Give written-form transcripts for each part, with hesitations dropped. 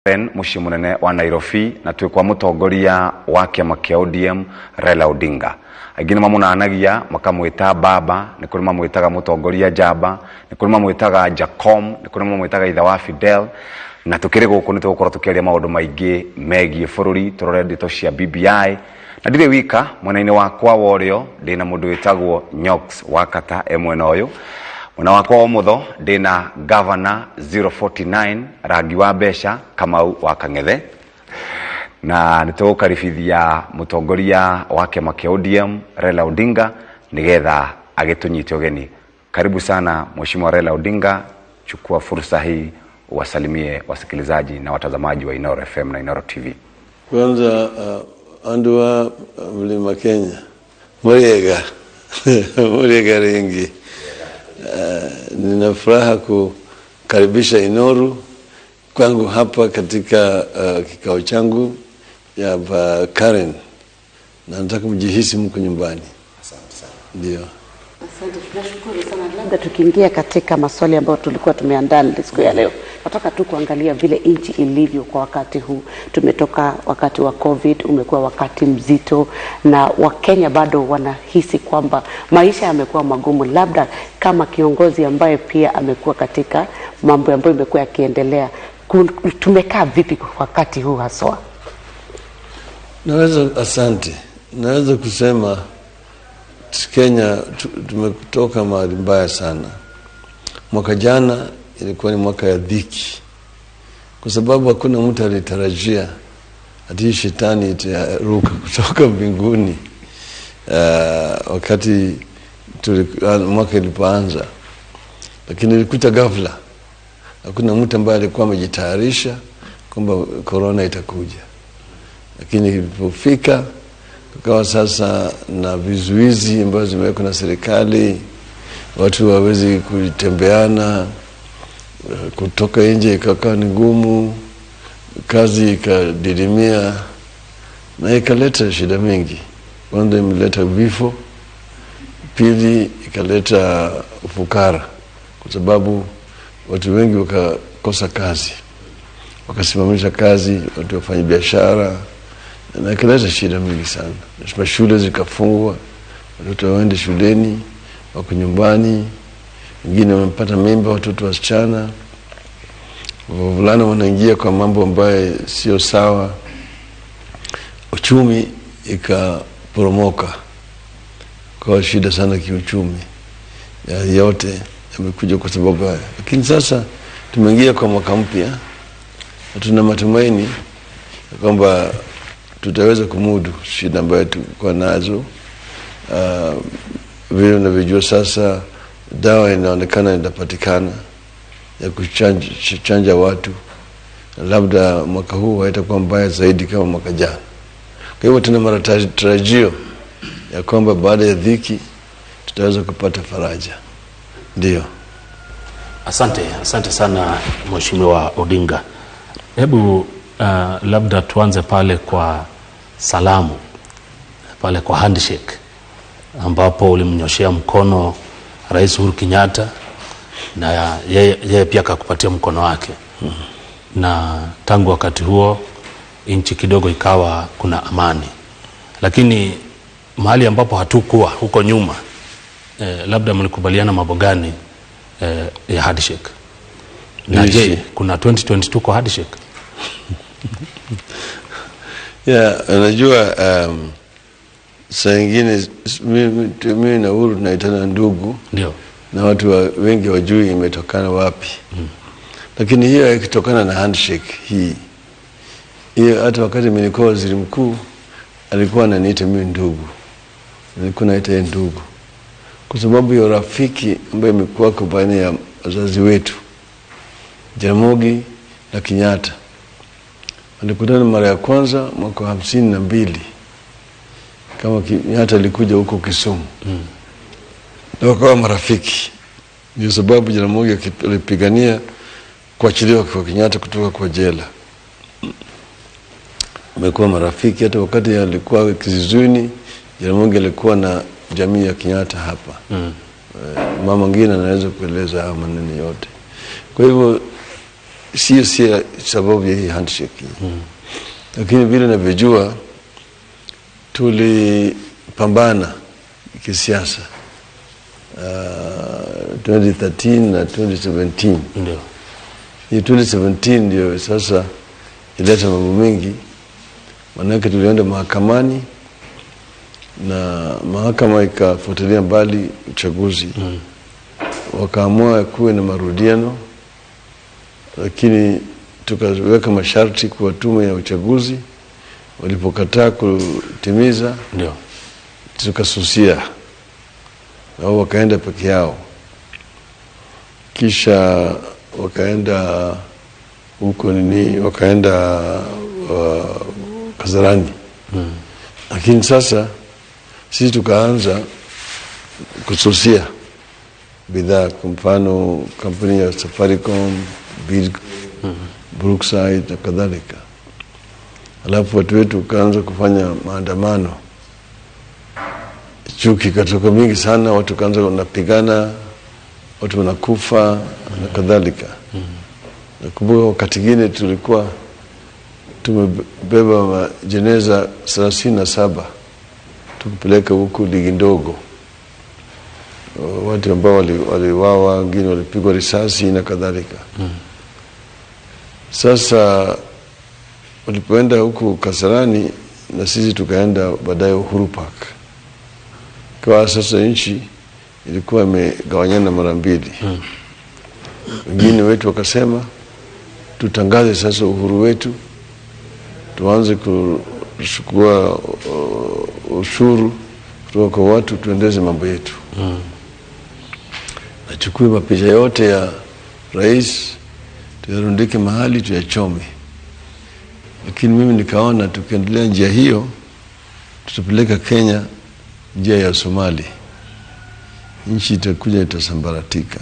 Karen muciĩ mũnene wa Nairobi na twĩ kwa mũtongoria wa kĩama kĩa ODM Raila Odinga. Aingĩ nĩ mamũnanagia makamwĩta baba, nĩ kũrĩ mamwĩtaga mũtongoria njamba, nĩ kũrĩ mamwĩtaga Jacom, nĩ kũrĩ mamwĩtaga ithe wa Fidel. Na tũkĩrĩ gũkũ nĩ tũgũkorwo tũkĩaria maũndũ maingĩ megiĩ bũrũri, tũrore ndeto cia BBI. Na ndirĩ wika, mwena-inĩ wakwa wa ũrĩo ndĩna mũndũ wĩtagwo Nyox wa Kata e mwena ũyũ. Mwena wakwa wa ũmotho ndĩna Governor 049 rangi wa mbeca Kamau wa Kang'ethe. Na nĩ tũgũkaribithia mũtongoria wa kĩama kĩa ODM Raila Odinga nĩgetha agĩtũnyite ũgeni. Karibu sana Mheshimiwa Raila Odinga, chukua fursa hii uwasalimie wasikilizaji na watazamaji wa Inooro FM na Inooro TV. Kwanza andu wa Mlima Kenya, muriega muriega ringi. Nina furaha kukaribisha Inooro kwangu hapa katika kikao changu ya hapa Karen, na nataka mjihisi mko nyumbani. Asante sana. Ndio. Asante, tunashukuru sana. Labda tukiingia katika maswali ambayo tulikuwa tumeandaa siku ya leo, nataka tu kuangalia vile nchi ilivyo kwa wakati huu. Tumetoka wakati wa COVID, umekuwa wakati mzito, na Wakenya bado wanahisi kwamba maisha yamekuwa magumu. Labda kama kiongozi ambaye pia amekuwa katika mambo ambayo imekuwa yakiendelea, tumekaa vipi kwa wakati huu haswa? Naweza, asante. Naweza kusema Kenya tumetoka mahali mbaya sana. Mwaka jana ilikuwa ni mwaka ya dhiki, kwa sababu hakuna mtu alitarajia ati shetani itaruka kutoka mbinguni wakati mwaka ilipoanza, lakini ilikuta ghafla. Hakuna mtu ambaye alikuwa amejitayarisha kwamba corona itakuja, lakini ilipofika kukawa sasa na vizuizi ambazo zimewekwa na serikali, watu hawawezi kutembeana, kutoka nje ikakaa ni ngumu, kazi ikadidimia, na ikaleta shida mingi. Kwanza imeleta vifo, pili ikaleta ufukara, kwa sababu watu wengi wakakosa kazi, wakasimamisha kazi, watu wafanya biashara, na ikaleta shida mingi sana. Shule zikafungwa, watoto waende shuleni, wako nyumbani, wengine wamepata mimba, watoto wasichana, wavulana wanaingia kwa mambo ambayo sio sawa. Uchumi ikaporomoka, kwa shida sana kiuchumi. Ya yote yamekuja kwa sababu haya, lakini sasa tumeingia kwa mwaka mpya na tuna matumaini kwamba tutaweza kumudu shida ambayo tulikuwa nazo. Vile unavyojua sasa dawa inaonekana inapatikana ya kuchanja watu, labda mwaka huu haitakuwa mbaya zaidi kama mwaka jana. Kwa hivyo tuna matarajio ya kwamba baada ya dhiki tutaweza kupata faraja. Ndio. Asante, asante sana Mheshimiwa Odinga. Hebu labda tuanze pale kwa salamu, pale kwa handshake ambapo ulimnyoshea mkono Rais Uhuru Kenyatta na yeye pia akakupatia mkono wake. Na tangu wakati huo nchi kidogo ikawa kuna amani, lakini mahali ambapo hatukuwa huko nyuma, labda mlikubaliana mambo gani ya handshake? Na je, kuna 2022 kwa handshake? Yeah, unajua saa ingine mimi na Uhuru tunaitana ndugu. Ndio. Na watu wengi wajui imetokana wapi. Lakini hiyo haikutokana na handshake hii. Hiyo hata wakati nilikuwa waziri mkuu alikuwa ananiita mimi ndugu. Nilikuwa naita yeye ndugu. Kwa sababu ya urafiki ambayo imekuwa kwa baina ya wazazi wetu, Jaramogi na Kenyatta. Walikutana mara ya kwanza mwaka 52 kama Kenyatta alikuja huko Kisumu. Na wakawa marafiki. Ndio sababu Jaramogi alipigania kuachiliwa kwa Kenyatta kutoka kwa jela. Wamekuwa marafiki hata wakati alikuwa kizuizini. Jaramogi alikuwa na jamii ya Kenyatta hapa. Mama mwingine anaweza kueleza haya maneno yote. Kwa hivyo Sio sababu ya hii handshake. Lakini vile navyojua tulipambana kisiasa 2013 na 2017. Ndio. Hii 2017 ndio sasa ileta mambo mengi, manake tulienda mahakamani na mahakama ikafuatilia mbali uchaguzi. Wakaamua kuwe na marudiano, lakini tukaweka masharti kwa tume ya uchaguzi. Walipokataa kutimiza, ndio tukasusia na wao wakaenda peke yao. Kisha wakaenda huko nini, wakaenda Kasarani. Lakini sasa sisi tukaanza kususia bidhaa, kwa mfano kampuni ya Safaricom, Bidco, Brookside na kadhalika. Alafu watu wetu wakaanza kufanya maandamano, chuki ikatoka mingi sana, watu wakaanza wanapigana, watu wanakufa na kadhalika. Nakumbuka wakati mwingine tulikuwa tumebeba majeneza 37 tukipeleka huku ligi ndogo, watu ambao waliwawa, wengine walipigwa risasi na kadhalika. Sasa walipoenda huku Kasarani na sisi tukaenda baadaye Uhuru Park. Kwa sasa nchi ilikuwa imegawanyana mara mbili. Wengine wetu wakasema tutangaze sasa uhuru wetu, tuanze kuchukua ushuru kutoka kwa watu, tuendeze mambo yetu. Nachukue mapicha yote ya rais tuyarundike mahali tuyachome. Lakini mimi nikaona tukiendelea njia hiyo tutapeleka Kenya njia ya Somali, nchi itakuja itasambaratika.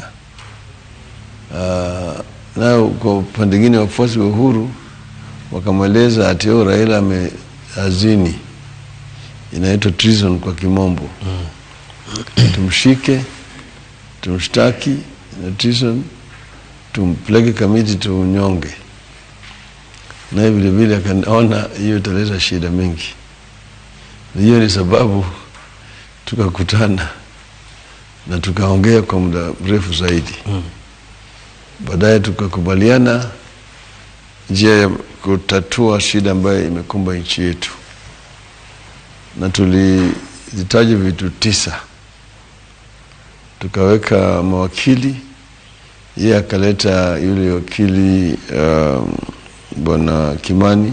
Nao kwa upande mwingine wafuasi wa Uhuru wakamweleza ati Raila ameazini, inaitwa treason kwa kimombo. Tumshike, tumshtaki na treason, tumpeleke Kamiti tunyonge. Naye vile vile akaona hiyo italeta shida mingi. Hiyo ni sababu tukakutana na tukaongea kwa muda mrefu zaidi. Baadaye tukakubaliana njia ya kutatua shida ambayo imekumba nchi yetu, na tulihitaji vitu 9. Tukaweka mawakili, yeye akaleta yule wakili Bwana Kimani,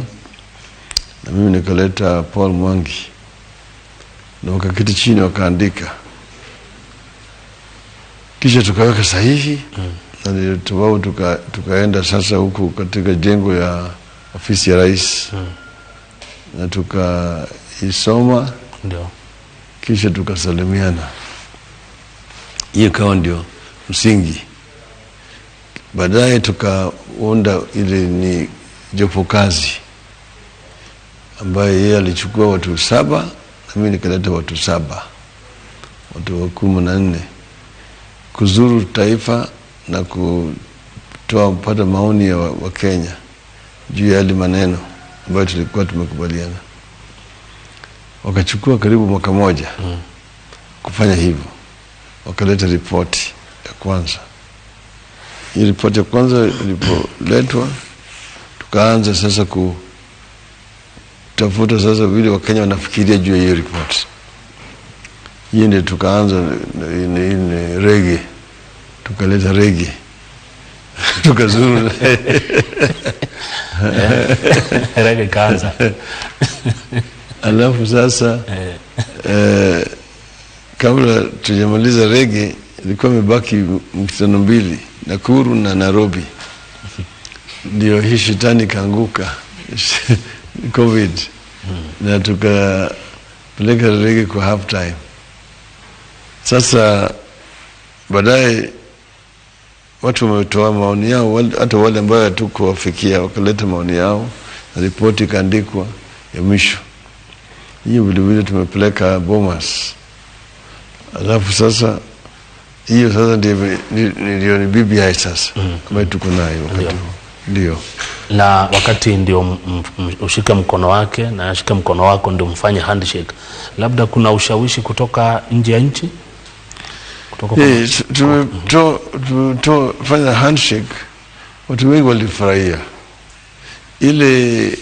na mimi nikaleta Paul Mwangi, na wakaketi chini wakaandika, kisha tukaweka sahihi. Na ndio sababu tukaenda sasa huku katika jengo ya ofisi ya rais. Na tukaisoma. Ndio. Kisha tukasalimiana. Hiyo ikawa ndio msingi. Baadaye tukaunda ile ni jopo kazi ambaye yeye alichukua watu 7 na mimi nikaleta watu 7, watu 14, kuzuru taifa na kutoa kupata maoni ya wa Kenya juu ya yale maneno ambayo tulikuwa tumekubaliana. Wakachukua karibu mwaka moja kufanya hivyo. Wakaleta ripoti ya kwanza. Hii ripoti ya kwanza ilipoletwa, tukaanza sasa kutafuta sasa vile Wakenya wanafikiria juu ya hiyo ripoti. Hii ndio tukaanza ni rege. Tukaleta rege. Tukazuru. Rege kaanza. Alafu sasa kabla tujamaliza rege ilikuwa imebaki mkutano 2, Nakuru na Nairobi. Ndio hii shetani kaanguka COVID. Na tukapeleka rege kwa half time. Sasa baadaye watu wametoa maoni yao, hata wale ambao hatukuwafikia wakaleta maoni yao, na ripoti ikaandikwa ya mwisho. Hiyo vile vile tumepeleka Bomas. Alafu sasa hiyo sasa ndio ni BBI sasa ambayo tuko nayo wakati huu. Ndio. Na wakati ndio ushike mkono wake na ashike mkono wako ndio mfanye handshake, labda kuna ushawishi kutoka nje ya nchi? Kutoka Tumefanya handshake, watu wengi walifurahia ile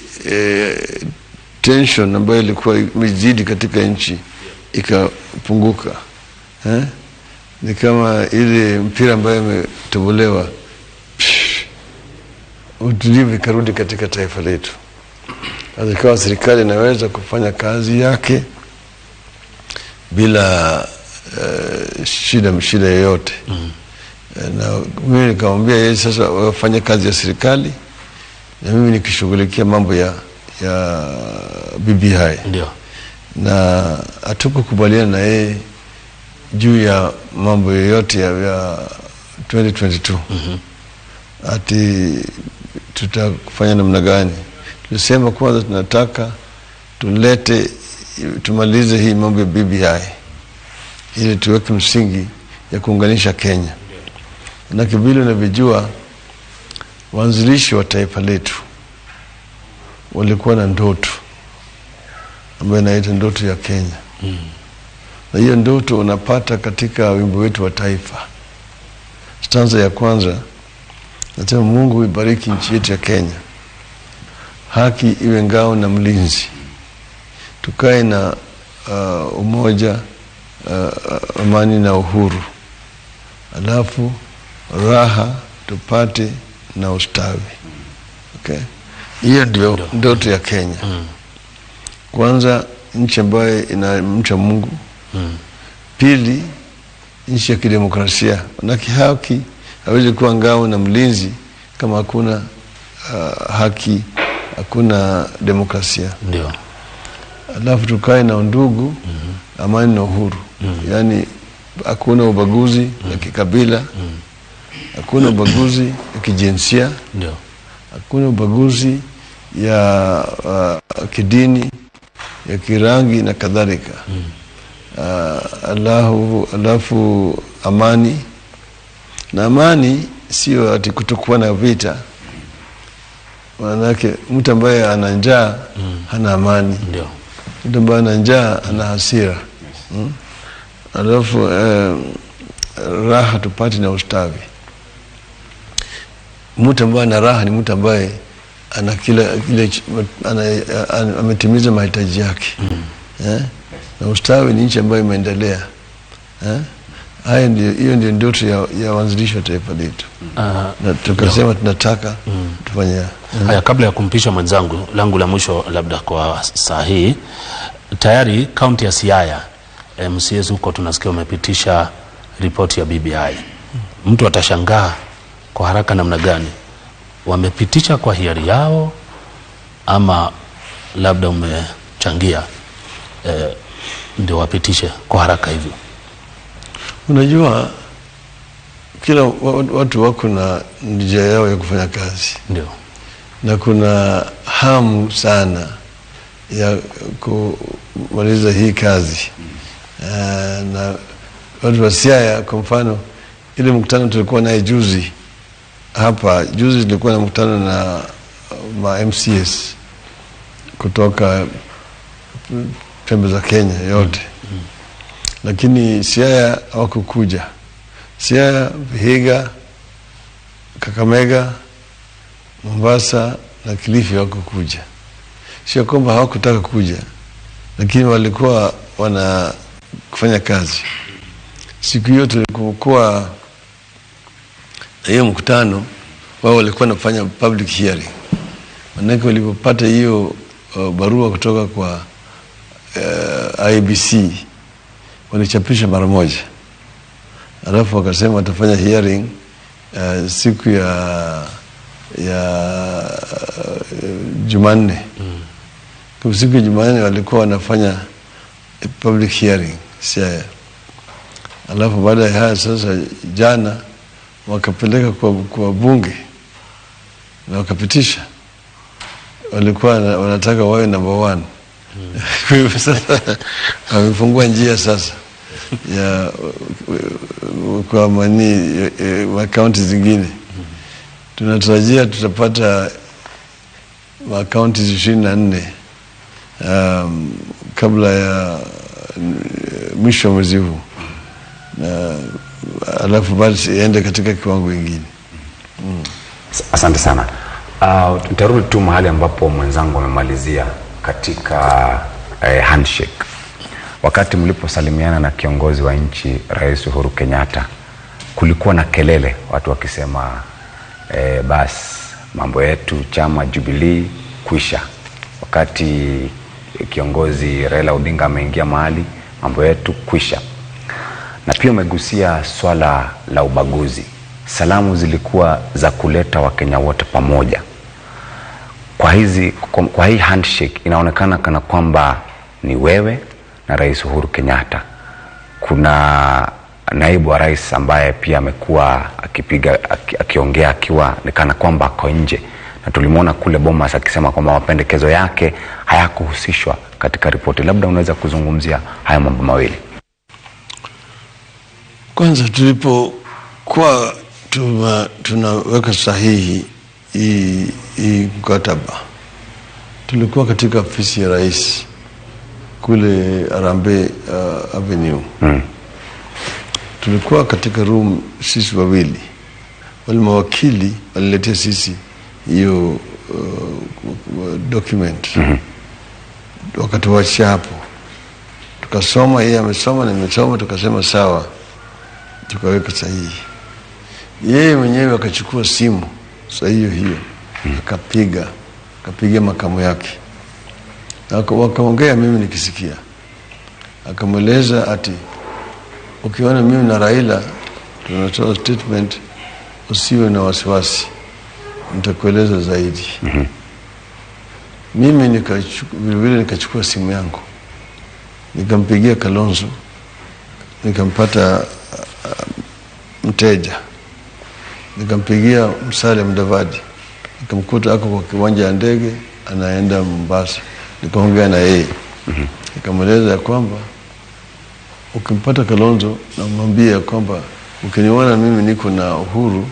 tension ambayo ilikuwa imezidi katika nchi ikapunguka. Ni kama ile mpira ambayo imetobolewa, utulivu ikarudi katika taifa letu. Ikawa serikali inaweza kufanya kazi yake bila shida yoyote. Na mimi nikamwambia yeye sasa wafanye kazi ya serikali na mimi nikishughulikia mambo ya BBI. Ndio. Na hatukukubaliana na yeye juu ya mambo yoyote ya 2022. Ati tutafanya namna gani? Tulisema kwanza tunataka tumalize hii mambo ya BBI ili tuweke msingi ya kuunganisha Kenya. Na vile unavyojua, waanzilishi wa taifa letu walikuwa na ndoto ambayo inaitwa ndoto ya Kenya. Na hiyo ndoto unapata katika wimbo wetu wa taifa. Stanza ya kwanza nasema, Mungu ibariki nchi yetu ya Kenya, haki iwe ngao na mlinzi, tukae na umoja, amani na uhuru, alafu raha tupate na ustawi. Okay? Hiyo ndio ndoto ya Kenya. Kwanza, nchi ambayo inamcha Mungu. Pili, nchi ya kidemokrasia. Manake haki hawezi kuwa ngao na mlinzi kama hakuna haki, hakuna demokrasia. Ndio. Alafu tukae na undugu, amani na uhuru. Yaani hakuna ubaguzi ya kikabila, hakuna ubaguzi ya kijinsia, Ndio. hakuna ubaguzi ya kidini, ya kirangi na kadhalika. Alafu amani. Na amani sio ati kutokuwa na vita. Maanake mtu ambaye ana njaa hana amani. Ndio. Mtu ambaye ana njaa ana hasira. Alafu raha tupate na ustawi. Mtu ambaye ana raha ni mtu ambaye ana kila ametimiza mahitaji yake. Na ustawi ni nchi ambayo imeendelea. Haya ndio, hiyo ndio ndoto ya waanzilishi wa taifa letu. Na tukasema tunataka tufanye. Haya, kabla ya kumpisha mwenzangu, langu la mwisho labda kwa saa hii, tayari kaunti ya Siaya MCAs huko tunasikia wamepitisha ripoti ya BBI. Mtu atashangaa kwa haraka namna gani wamepitisha kwa hiari yao ama labda umechangia ndio wapitishe kwa haraka hivyo? Unajua kila watu wako na njia yao ya kufanya kazi. Ndio. Na kuna hamu sana ya kumaliza hii kazi. Na watu wa Siaya kwa mfano, ile mkutano tulikuwa naye juzi hapa, juzi tulikuwa na mkutano na ma MCS kutoka pembe za Kenya yote. Lakini Siaya hawakukuja. Siaya, Vihiga, Kakamega, Mombasa na Kilifi hawakukuja. Sio kwamba hawakutaka kuja, lakini walikuwa wanafanya kazi. Siku hiyo tulikuwa na hiyo mkutano, wao walikuwa wanafanya public hearing. Manake walipopata hiyo barua kutoka kwa IEBC walichapisha mara moja. Alafu wakasema watafanya hearing siku ya Jumanne. Kwa siku ya Jumanne walikuwa wanafanya public hearing Siaya. Alafu baada ya haya sasa jana wakapeleka kwa bunge na wakapitisha. Walikuwa wanataka wawe number 1. Kwa hivyo sasa wamefungua njia sasa ya kwa mani wa kaunti zingine. Tunatarajia tutapata makaunti 24 kabla ya mwisho wa mwezi huu, na alafu basi iende katika kiwango kingine. Asante sana. Nitarudi tu mahali ambapo mwenzangu amemalizia katika handshake. Wakati mliposalimiana na kiongozi wa nchi Rais Uhuru Kenyatta, kulikuwa na kelele, watu wakisema basi mambo yetu chama Jubilee kuisha. Wakati kiongozi Raila Odinga ameingia mahali, mambo yetu kuisha. Na pia umegusia swala la ubaguzi. Salamu zilikuwa za kuleta Wakenya wote pamoja. Kwa hii handshake inaonekana kana kwamba ni wewe na Rais Uhuru Kenyatta. Kuna naibu wa rais ambaye pia amekuwa akiongea akiwa ni kana kwamba ako nje, na tulimuona kule Bomas akisema kwamba mapendekezo yake hayakuhusishwa katika ripoti. Labda unaweza kuzungumzia haya mambo mawili. Kwanza, tulipokuwa tunaweka sahihi hii mkataba, tulikuwa katika ofisi ya rais kule Harambee Avenue. Tulikuwa katika room sisi wawili. Wale mawakili waliletea sisi hiyo document. Wakatuachia hapo, tukasoma, yeye amesoma na nimesoma, tukasema sawa, tukaweka sahihi. Yeye mwenyewe akachukua simu saa hiyo hiyo, akapiga makamu yake, wakaongea, mimi nikisikia. Akamweleza ati ukiona mimi na Raila tunatoa statement, usiwe na wasiwasi, nitakueleza zaidi. Mimi vile vile nikachukua simu yangu nikampigia Kalonzo, nikampata mteja. Nikampigia Musalia Mudavadi, nikamkuta ako kwa kiwanja ya ndege anaenda Mombasa. Nikaongea na yeye, nikamweleza ya kwamba ukimpata Kalonzo namwambia kwamba ukiniona mimi niko na Uhuru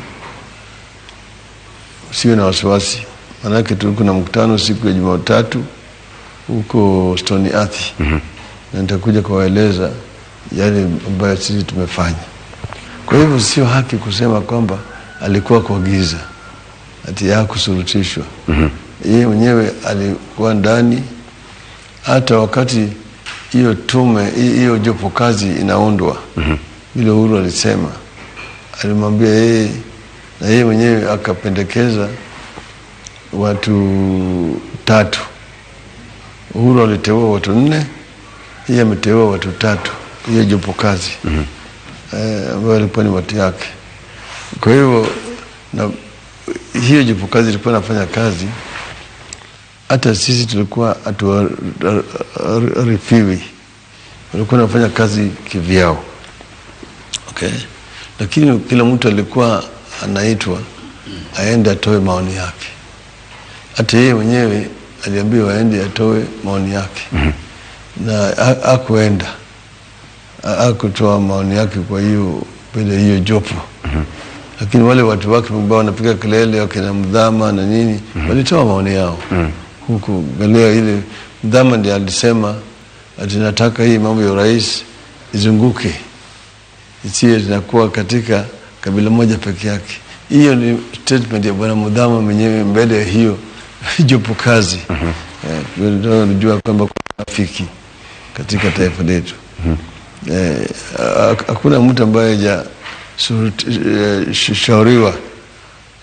usiwe na wasiwasi, manake tuko na mkutano siku ya Jumatatu huko Stony Athi, na nitakuja kuwaeleza yale ambayo sisi tumefanya. Kwa hivyo sio haki kusema kwamba alikuwa kwa giza, ati hakusurutishwa. Yeye mwenyewe alikuwa ndani hata wakati hiyo tume, hiyo jopo kazi inaundwa. Vile Uhuru alisema, alimwambia yeye, na yeye mwenyewe akapendekeza watu 3. Uhuru aliteua watu 4, yeye ameteua watu 3, hiyo jopo kazi. Ambayo ilikuwa ni watu yake. Kwa hivyo na hiyo jopo kazi ilikuwa inafanya kazi, hata sisi tulikuwa hatuarifiwi, walikuwa wanafanya kazi kivyao. Okay. Lakini kila mtu alikuwa anaitwa aende atoe maoni yake. Hata yeye mwenyewe aliambiwa aende atoe maoni yake. Na hakuenda. Hakutoa maoni yake kwa hiyo mbele hiyo jopo. Lakini wale watu wake ambao wanapiga kelele wakina Mdhama na nini, walitoa maoni yao. Huku galea ile Mdhama ndiye alisema ati nataka hii mambo ya urais izunguke, isiwe inakuwa katika kabila moja peke yake. Hiyo ni statement ya Bwana Mudhama mwenyewe mbele ya hiyo jopo kazi. Tunajua kwamba kuna rafiki katika taifa letu. Hakuna mtu ambaye hajashauriwa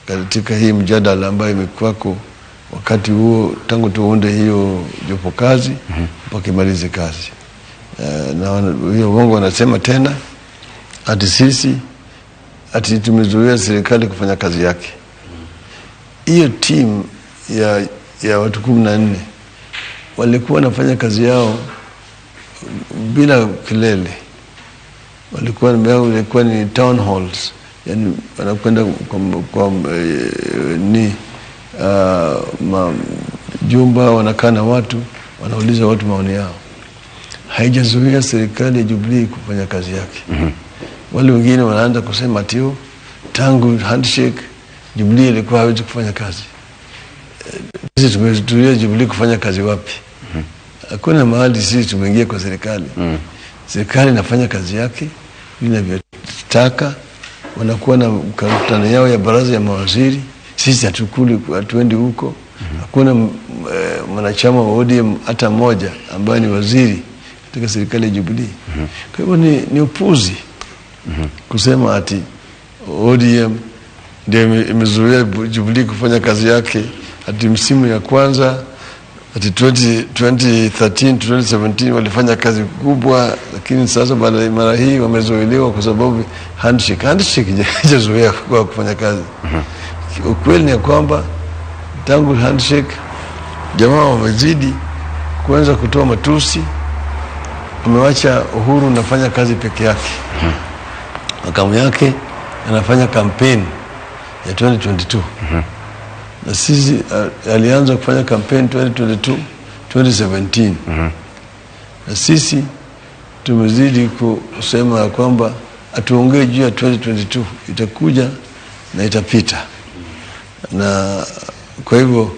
katika hii mjadala ambayo imekuwako wakati huo tangu tuunde hiyo jopo kazi mpaka imalize kazi. Na hiyo uongo wanasema tena ati sisi ati tumezuia serikali kufanya kazi yake. Hiyo team ya watu 14 walikuwa wanafanya kazi yao bila kelele. Walikuwa ni town halls, yani wanakwenda kwa ni jumba, wanakaa na watu, wanauliza watu maoni yao. Haijazuia serikali ya Jubilee kufanya kazi yake. Wale wengine wanaanza kusema tio tangu handshake Jubilee ilikuwa hawezi kufanya kazi. Sisi tumezuia Jubilee kufanya kazi wapi? Hakuna mahali sisi tumeingia kwa serikali. Serikali inafanya kazi yake inavyotaka, wanakuwa na mkutano yao ya baraza ya mawaziri. Sisi hatukuli, hatuendi huko. Hakuna mwanachama wa ODM hata mmoja ambaye ni waziri katika serikali ya Jubilee. Kwa hivyo ni upuzi kusema ati ODM ndio imezuia Jubilee kufanya kazi yake, ati msimu ya kwanza ati 2013 2017 walifanya kazi kubwa, lakini sasa baada mara hii wamezuiliwa kwa sababu handshake. Handshake haijazuia kwa kufanya kazi. Ukweli ni kwamba tangu handshake jamaa wamezidi kuanza kutoa matusi, wamewacha Uhuru nafanya kazi peke yake. Makamu yake anafanya kampeni ya 2022. Na sisi alianza kufanya kampeni 2022 2017. Na sisi tumezidi kusema kwamba atuongee juu ya 2022, itakuja na itapita. Na kwa hivyo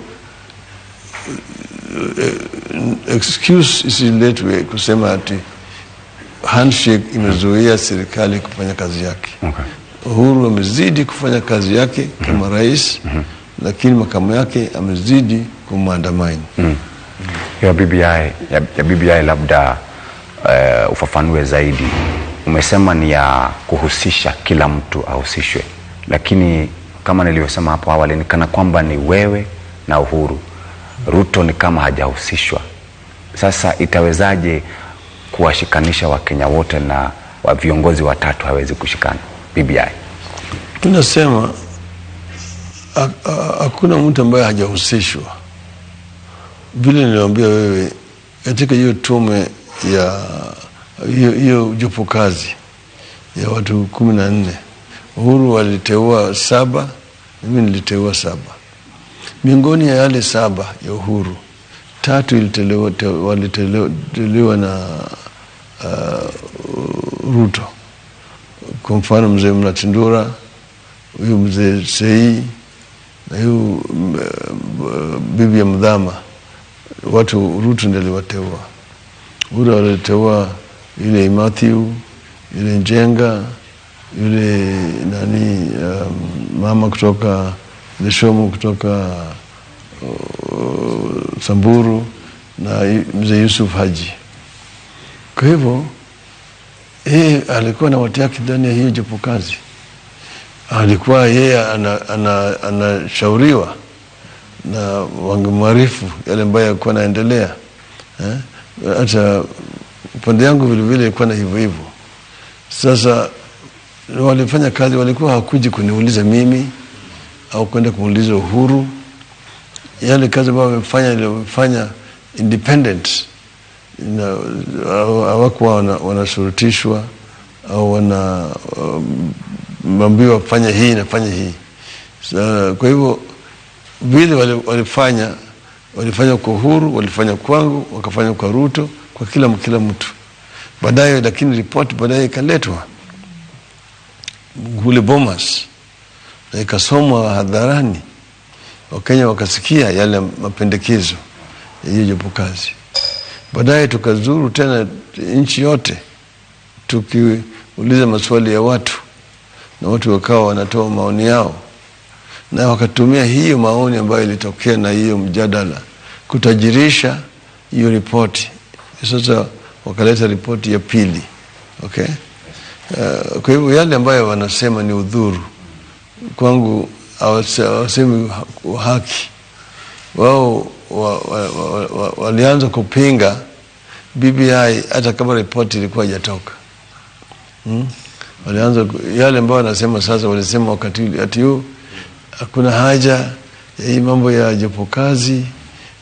excuse isiletwe kusema ati handshake imezuia serikali kufanya kazi yake. Uhuru amezidi kufanya kazi yake kama rais, lakini makamu yake amezidi kumwandamana. Ya BBI, ya BBI labda ufafanue zaidi. Umesema ni ya kuhusisha kila mtu ahusishwe, lakini kama nilivyosema hapo awali ni kana kwamba ni wewe na Uhuru. Ruto ni kama hajahusishwa. Sasa itawezaje kuwashikanisha Wakenya wote na wa viongozi watatu hawezi kushikana BBI? Tunasema hakuna mtu ambaye hajahusishwa. Vile niliwaambia wewe katika hiyo tume ya hiyo jopo kazi ya watu 14, Uhuru waliteua 7, mimi niliteua 7. Miongoni ya yale 7 ya Uhuru, 3 waliteuliwa na Ruto. Kwa mfano mzee Mlatindura, huyu mzee Sei na huyu bibi ya Mdhama, watu Ruto ndiye aliwateua. Uhuru aliteua yule Matthew, yule Njenga, yule nani mama kutoka Leshomo kutoka Samburu na mzee Yusuf Haji. Kwa hivyo yeye alikuwa na watu yake ndani ya hiyo jopo kazi. Alikuwa yeye anashauriwa na wangemwarifu yale ambayo yalikuwa yanaendelea. Hata upande yangu vile vile ilikuwa na hivyo hivyo. Sasa walifanya kazi, walikuwa hawakuji kuniuliza mimi au kwenda kumuuliza Uhuru. Yale kazi ambayo wamefanya, ilifanya independent, na hawakuwa wanashurutishwa au wanaambiwa fanya hii na fanya hii. So, kwa hivyo vile walifanya kwa Uhuru, walifanya kwangu, wakafanya kwa Ruto, kwa kila mtu. Baadaye lakini report baadaye ikaletwa kule Bomas na ikasomwa hadharani. Wakenya wakasikia yale mapendekezo ya hiyo jopo kazi. Baadaye tukazuru tena nchi yote tukiuliza maswali ya watu, na watu wakawa wanatoa maoni yao, na wakatumia hiyo maoni ambayo ilitokea na hiyo mjadala kutajirisha hiyo ripoti. Sasa wakaleta ripoti ya pili. Okay? Kwa hivyo yale ambayo wanasema ni udhuru kwangu, hawasemi haki. Wao walianza kupinga BBI hata kama ripoti ilikuwa haijatoka. Walianza yale ambayo wanasema sasa, walisema wakati ati hakuna haja ya hii mambo ya jopo kazi,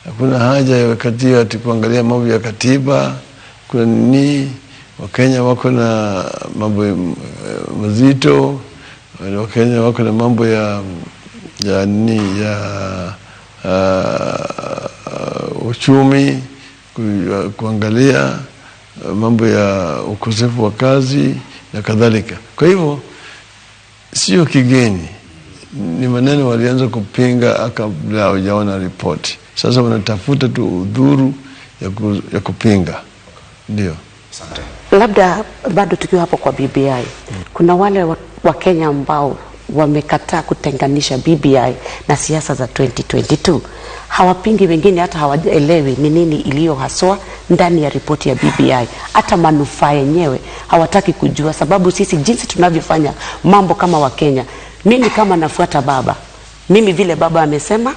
hakuna haja ya wakati ati kuangalia mambo ya katiba, kuna nini, Wakenya wako na mambo mazito, Wakenya wako na mambo ya nini ya uchumi, kuangalia mambo ya ukosefu wa kazi na kadhalika. Kwa hivyo sio kigeni. Ni maneno walianza kupinga kabla hawajaona ripoti. Sasa wanatafuta tu udhuru ya kupinga. Ndio. Asante. Labda bado tukiwa hapo kwa BBI, kuna wale wa Kenya ambao wamekataa kutenganisha BBI na siasa za 2022. Hawapingi, wengine hata hawaelewi ni nini iliyo haswa ndani ya ripoti ya BBI, hata manufaa yenyewe hawataki kujua, sababu sisi jinsi tunavyofanya mambo kama Wakenya, mimi kama nafuata baba, mimi vile baba amesema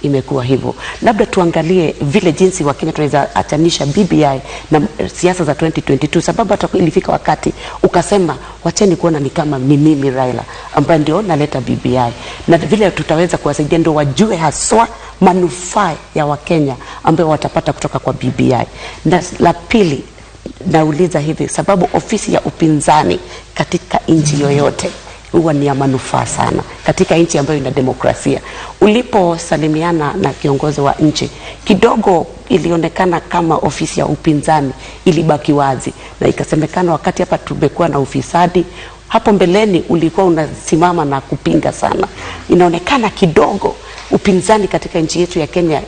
imekuwa hivyo. Labda tuangalie vile jinsi Wakenya tunaweza achanisha BBI na siasa za 2022, sababu hata ilifika wakati ukasema wacheni kuona ni kama ni mimi Raila ambaye ndio naleta BBI, na vile tutaweza kuwasaidia ndio wajue haswa manufaa ya Wakenya ambayo watapata kutoka kwa BBI. Na la pili nauliza hivi, sababu ofisi ya upinzani katika nchi yoyote huwa ni ya manufaa sana katika nchi ambayo ina demokrasia. Uliposalimiana na kiongozi wa nchi kidogo, ilionekana kama ofisi ya upinzani ilibaki wazi, na ikasemekana wakati hapa tumekuwa na ufisadi, hapo mbeleni ulikuwa unasimama na kupinga sana. Inaonekana kidogo upinzani katika nchi yetu ya Kenya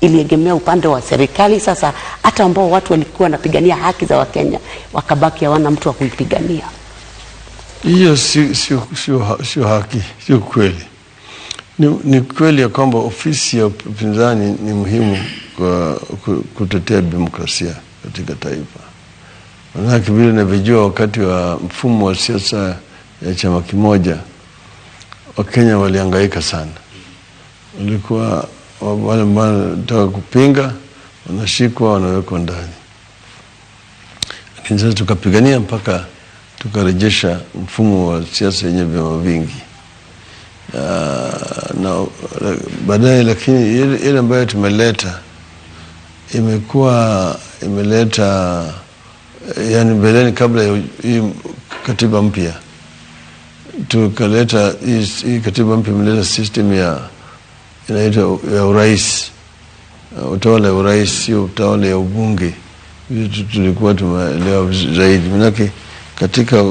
iliegemea upande wa serikali. Sasa hata ambao watu walikuwa wanapigania haki za Wakenya wakabaki hawana mtu wa kuipigania. Hiyo sio haki, sio kweli. Ni kweli ya kwamba ofisi ya upinzani ni muhimu kwa kutetea demokrasia katika taifa. Maanake vile navyojua, wakati wa mfumo wa siasa ya chama kimoja, Wakenya walihangaika sana. Walikuwa wale ambao wanataka kupinga wanashikwa, wanawekwa ndani. Lakini sasa tukapigania mpaka tukarejesha mfumo wa siasa yenye vyama vingi. Na baadaye, lakini ile ambayo tumeleta imeleta, yani mbeleni kabla ya hii katiba mpya tukaleta hii katiba mpya imeleta system ya inaitwa ya urais, utawala ya urais, sio utawala ya ubunge. Tulikuwa tumeelewa zaidi, manake katika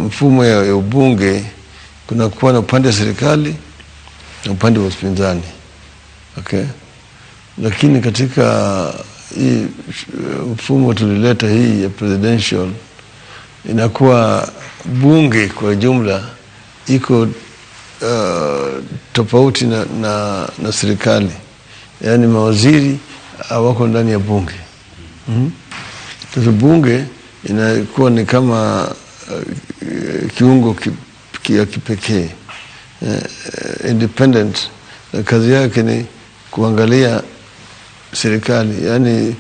mfumo ya ubunge kuna kuwa na upande wa serikali na upande wa upinzani. Okay? Lakini katika hii mfumo tulileta hii ya presidential, inakuwa bunge kwa jumla iko tofauti na serikali. Yaani mawaziri hawako ndani ya bunge. Sasa bunge inakuwa ni kama kiungo ya kipekee, independent. Kazi yake ni kuangalia serikali, yani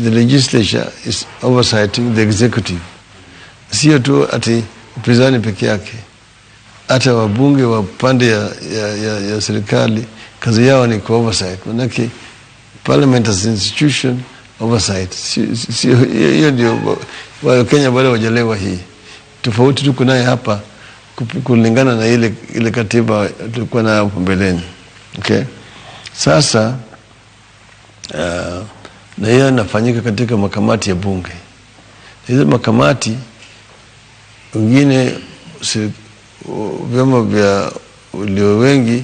the legislature is oversighting the executive. Sio tu ati upinzani peke yake, hata wabunge wa pande ya serikali kazi yao ni ku oversight. Manake parliament as institution oversight. Hiyo ndio Wakenya bado hawajalewa hii. Tofauti tuko naye hapa kulingana na ile katiba tulikuwa nayo hapo mbeleni. Okay? Sasa na hiyo inafanyika katika makamati ya bunge. Hizo makamati wengine vyama vya walio wengi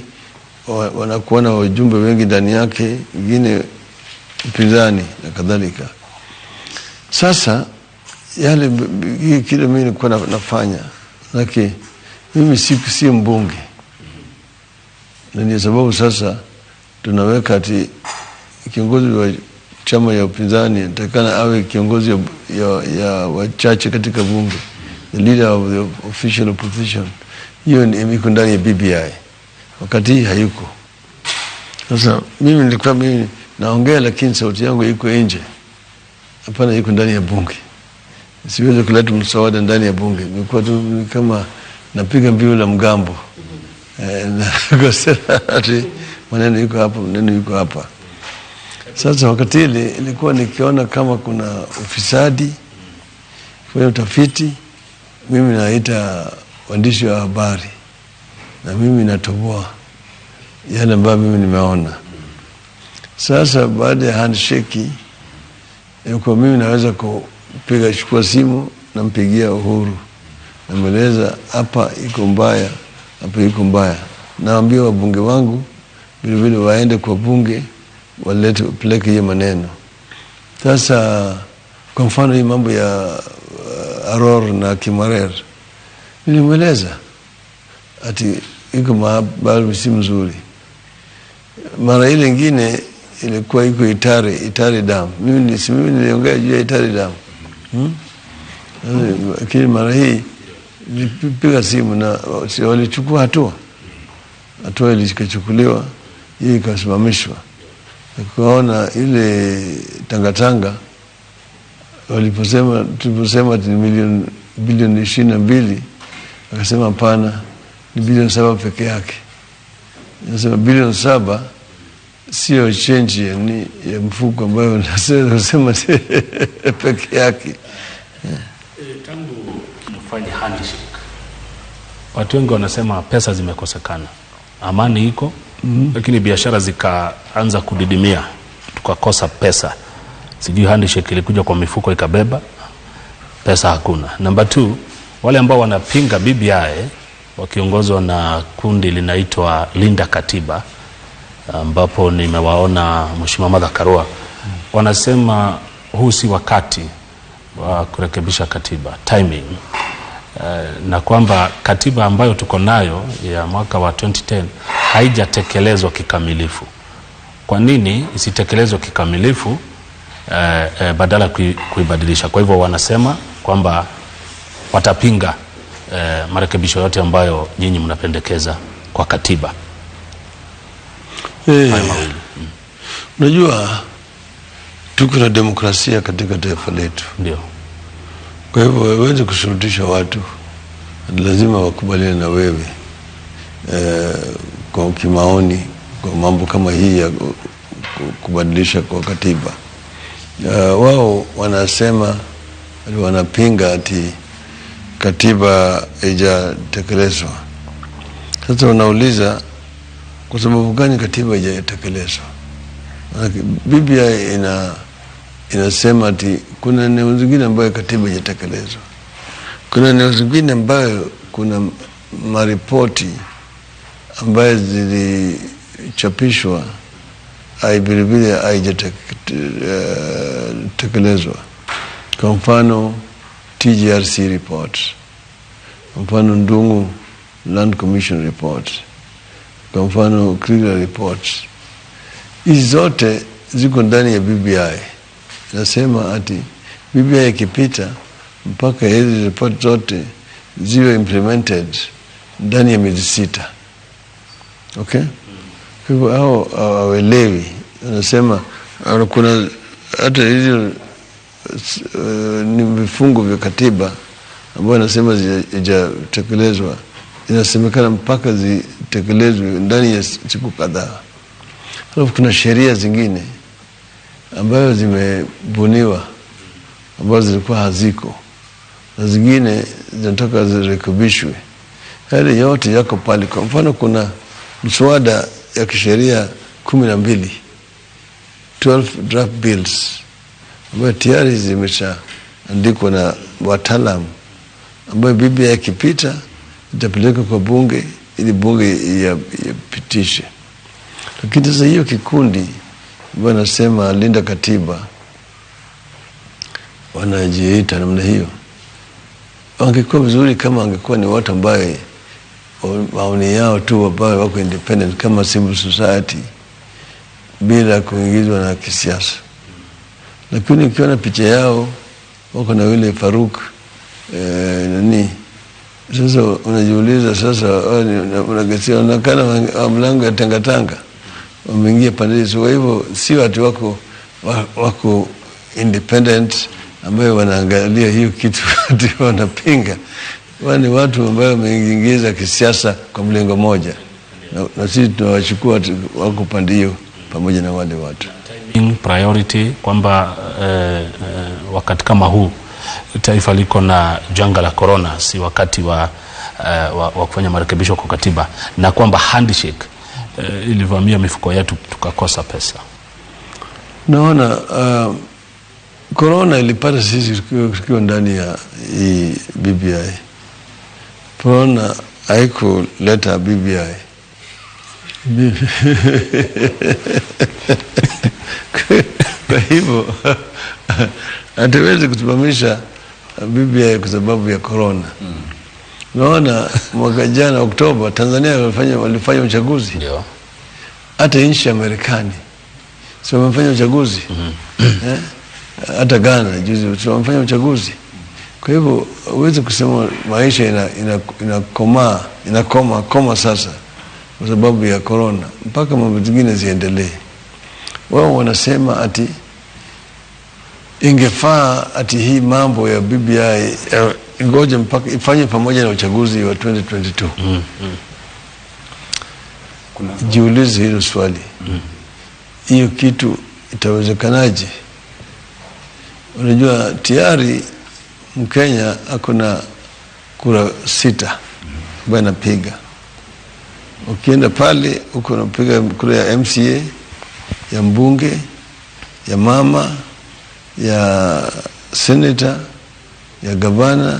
wanakuwa na wajumbe wengi ndani yake, wengine upinzani na kadhalika. Sasa yale kile mimi nilikuwa nafanya, lakini mimi si mbunge, na ndio sababu sasa tunaweka ati kiongozi wa chama ya upinzani atakana awe kiongozi ya wachache katika bunge, the leader of the official opposition. Hiyo ni iko ndani ya BBI, wakati hii hayuko. Sasa mimi nilikuwa mimi naongea, lakini sauti yangu iko nje, hapana iko ndani ya bunge. Siwezi kuleta mswada ndani ya bunge, nilikuwa tu kama napiga mbiu la mgambo. Ati maneno yuko hapa, maneno yuko hapa. Sasa wakati ile ilikuwa nikiona kama kuna ufisadi, kufanya utafiti, mimi naita waandishi wa habari na mimi natoboa yale ambayo mimi nimeona. Sasa baada ya handshake ilikuwa mimi naweza kupiga, chukua simu, nampigia Uhuru, namweleza hapa iko mbaya, hapo iko mbaya. Naambia wabunge wangu vile vile waende kwa bunge walete peleke hiyo maneno. Sasa kwa mfano hii mambo ya Aror na Kimarer nilimweleza ati iko mahali si mzuri. Mara ile ingine ilikuwa iko Itare Dam. Mimi niliongea juu ya Itare Dam. Lakini mara hii nilipiga simu na walichukua hatua. Hatua ilichukuliwa, hii ikasimamishwa. Nikaona ile Tangatanga waliposema, tuliposema ni bilioni 22, akasema hapana, ni bilioni 7 peke yake. Nasema bilioni 7 sio change ya mfuko ambayo nasema peke yake. Tangu mfanye handshake, watu wengi wanasema pesa zimekosekana, amani iko, lakini biashara zikaanza kudidimia, tukakosa pesa. Sijui handshake ilikuja kwa mifuko ikabeba pesa, hakuna. Number 2, wale ambao wanapinga BBI wakiongozwa na kundi linaitwa Linda Katiba, ambapo nimewaona Mheshimiwa Martha Karua, wanasema huu si wakati wa kurekebisha katiba, timing, na kwamba katiba ambayo tuko nayo ya mwaka wa 2010 haijatekelezwa kikamilifu. Kwa nini isitekelezwe kikamilifu badala kuibadilisha? Kwa hivyo wanasema kwamba watapinga marekebisho yote ambayo nyinyi mnapendekeza kwa katiba. Unajua tuko na demokrasia katika taifa letu. Ndio. Kwa hivyo huwezi kushurutisha watu, lazima wakubaliane na wewe kwa kimaoni kwa mambo kama hii ya kubadilisha kwa katiba. Wao wanasema, wanapinga ati katiba haijatekelezwa. Sasa wanauliza kwa sababu gani katiba haijatekelezwa? Biblia inasema ati kuna eneo zingine ambayo katiba haijatekelezwa. Kuna eneo zingine ambayo kuna maripoti ambayo zilichapishwa vilevile haijatekelezwa. Kwa mfano TGRC report, kwa mfano Ndungu Land Commission report, kwa mfano Kriegler report. Hizi zote ziko ndani ya BBI. Nasema ati BBI ikipita mpaka hizi report zote ziwe implemented ndani ya miezi 6. Okay? Kwa hivyo hao hawaelewi. Wanasema kuna hata hizi ni vifungu vya katiba ambayo nasema hazijatekelezwa, inasemekana mpaka zitekelezwe ndani ya siku kadhaa. Alafu kuna sheria zingine ambayo zimebuniwa ambazo zilikuwa haziko, na zingine zinataka zirekebishwe. Yale yote yako pale. Kwa mfano kuna mswada ya kisheria 12, 12 draft bills ambayo tayari zimeshaandikwa na wataalamu, ambayo BBI ikipita itapelekwa kwa bunge ili bunge yapitishe. Lakini sasa hiyo kikundi ambayo nasema Linda Katiba wanajiita namna hiyo, wangekuwa vizuri kama angekuwa ni watu ambaye maoni yao tu ambayo wako independent kama civil society bila kuingizwa na kisiasa. Lakini ukiona picha yao wako na yule Faruk nani, sasa unajiuliza sasa, unagesia unakana mlango ya Tangatanga wameingia pande hizo. Kwa hivyo si watu wako independent ambayo wanaangalia hiyo kitu wanapinga. Wani watu ambao wameingiza kisiasa kwa mlengo moja, na sisi tunawachukua wako pande hiyo pamoja na wale watu. Timing priority kwamba wakati kama huu taifa liko na janga la corona, si wakati wa kufanya marekebisho kwa katiba, na kwamba handshake ilivamia mifuko yetu tukakosa pesa. Naona corona ilipata sisi tukiwa ndani ya hii BBI. Corona haikuleta BBI. Kwa hivyo hatuwezi kusimamisha BBI kwa sababu ya corona. Unaona, mwaka jana Oktoba Tanzania walifanya uchaguzi. Ndio. Hata nchi ya Marekani si wamefanya uchaguzi. Hata Ghana juzi si wamefanya uchaguzi. Kwa hivyo huwezi kusema maisha inakoma koma sasa kwa sababu ya corona, mpaka mambo mengine ziendelee. Wao wanasema ati ingefaa ati hii mambo ya BBI ngoja mpaka ifanye pamoja na uchaguzi wa 2022. Jiulize hilo swali. Hiyo kitu itawezekanaje? Unajua tayari Mkenya ako na kura 6 ambayo anapiga. Ukienda pale uko unapiga kura ya MCA, ya mbunge, ya mama, ya senator, ya gavana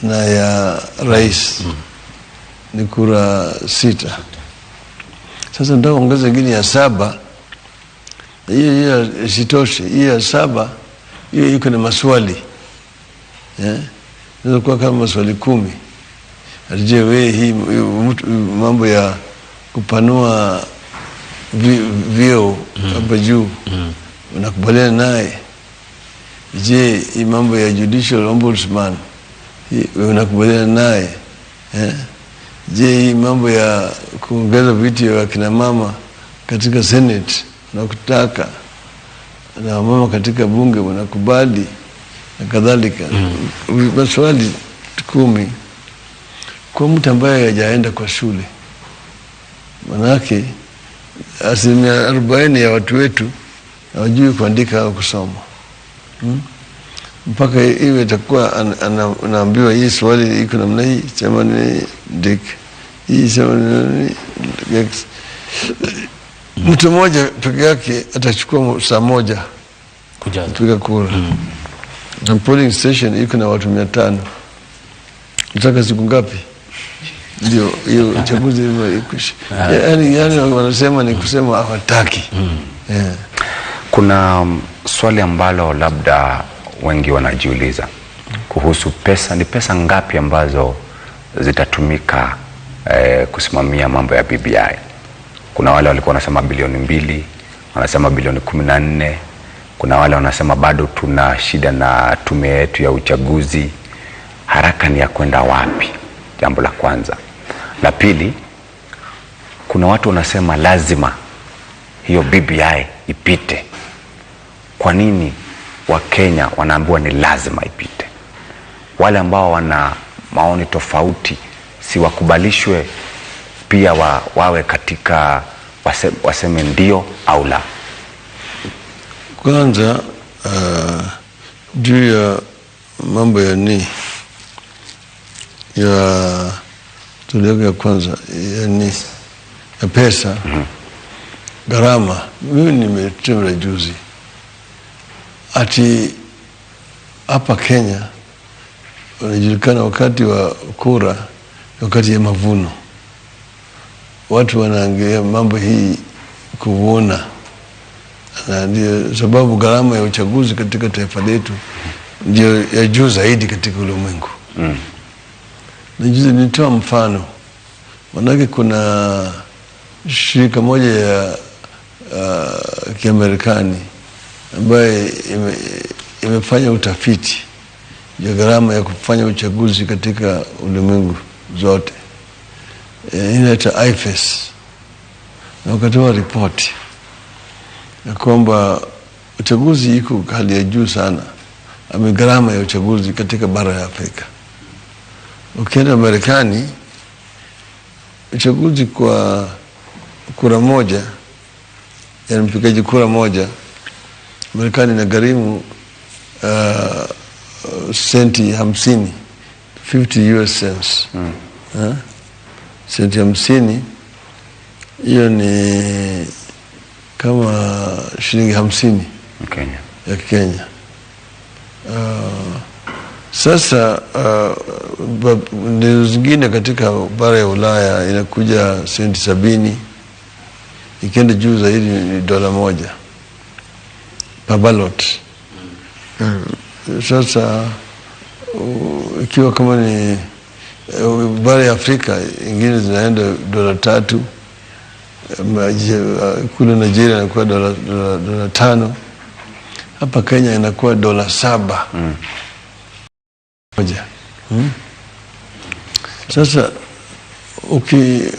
na ya rais. Ni kura 6. Sasa ndio ongeza nyingine ya 7. Hiyo isitoshe, hiyo ya 7 hiyo iko na maswali. Inaweza kuwa kama maswali 10. Atije wewe hii mambo ya kupanua vyeo hapa juu unakubaliana naye? Je, hii mambo ya judicial ombudsman unakubaliana naye? Je, hii mambo ya kuongeza viti vya kina mama katika Senate unakutaka, na mama katika bunge unakubali, na kadhalika. Maswali 10 kwa mtu ambaye hajaenda kwa shule. Manake 40% ya watu wetu hawajui kuandika au kusoma. Mpaka iwe itakuwa anaambiwa hii swali iko namna hii, sema ni dik, hii sema ni x. Mtu mmoja peke yake atachukua saa 1 kujaza kupiga kura. Na polling station iko na watu 500. Nataka siku ngapi ndio hiyo uchaguzi ikwishe? Yaani wanasema ni kusema hawataki. Kuna swali ambalo labda wengi wanajiuliza kuhusu pesa. Ni pesa ngapi ambazo zitatumika kusimamia mambo ya BBI? Kuna wale walikuwa wanasema bilioni 2, wanasema bilioni 14. Kuna wale wanasema bado tuna shida na tume yetu ya uchaguzi. Haraka ni ya kwenda wapi? Jambo la kwanza. La pili, kuna watu wanasema lazima hiyo BBI ipite. Kwa nini Wakenya wanaambiwa ni lazima ipite? Wale ambao wana maoni tofauti si wakubalishwe pia wawe katika waseme ndio au la? Kwanza juu ya mambo ya ni ya tulio ya kwanza ya ni ya pesa, gharama. Mimi nimetembea juzi ati hapa Kenya unajulikana wakati wa kura, wakati ya mavuno, watu wanaangalia mambo hii kuvuna, na ndio sababu gharama ya uchaguzi katika taifa letu ndio ya juu zaidi katika ulimwengu. Na juzi nitoa mfano, manake kuna shirika moja ya Kiamerikani ambaye imefanya utafiti ya gharama ya kufanya uchaguzi katika ulimwengu zote. Inaitwa IFES, na wakatoa ripoti ya kwamba uchaguzi iko hali ya juu sana, ama gharama ya uchaguzi katika bara ya Afrika. Ukienda Marekani, uchaguzi kwa kura moja, yani mpigaji kura moja Marekani inagharimu senti 50, 50 US cents. Senti 50 hiyo ni kama shilingi 50 Kenya. ya Kenya. Sasa zingine katika bara ya Ulaya inakuja senti 70, ikienda juu zaidi ni $1 per ballot. Sasa ikiwa kama ni bara ya Afrika ingine zinaenda $3, kule Nigeria inakuwa $5, hapa Kenya inakuwa $7. Moja. Sasa ukisema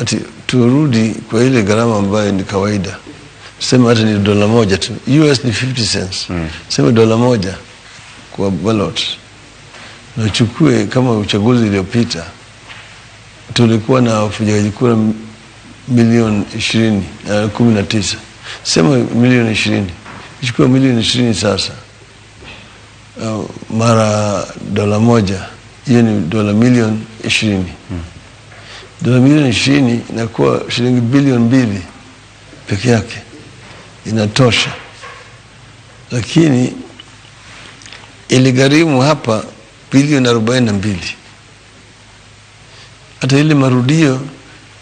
ati turudi kwa ile gharama ambayo ni kawaida, sema hata ni $1 tu, US ni 50 cents. Sema $1 kwa ballot, na uchukue kama uchaguzi uliopita tulikuwa na wapigaji kura milioni 19, sema milioni 20, uchukue milioni 20 sasa mara $1, hiyo ni $20 milioni. $20 milioni inakuwa shilingi bilioni 2 peke yake, inatosha. Lakini iligharimu hapa bilioni 42. Hata ile marudio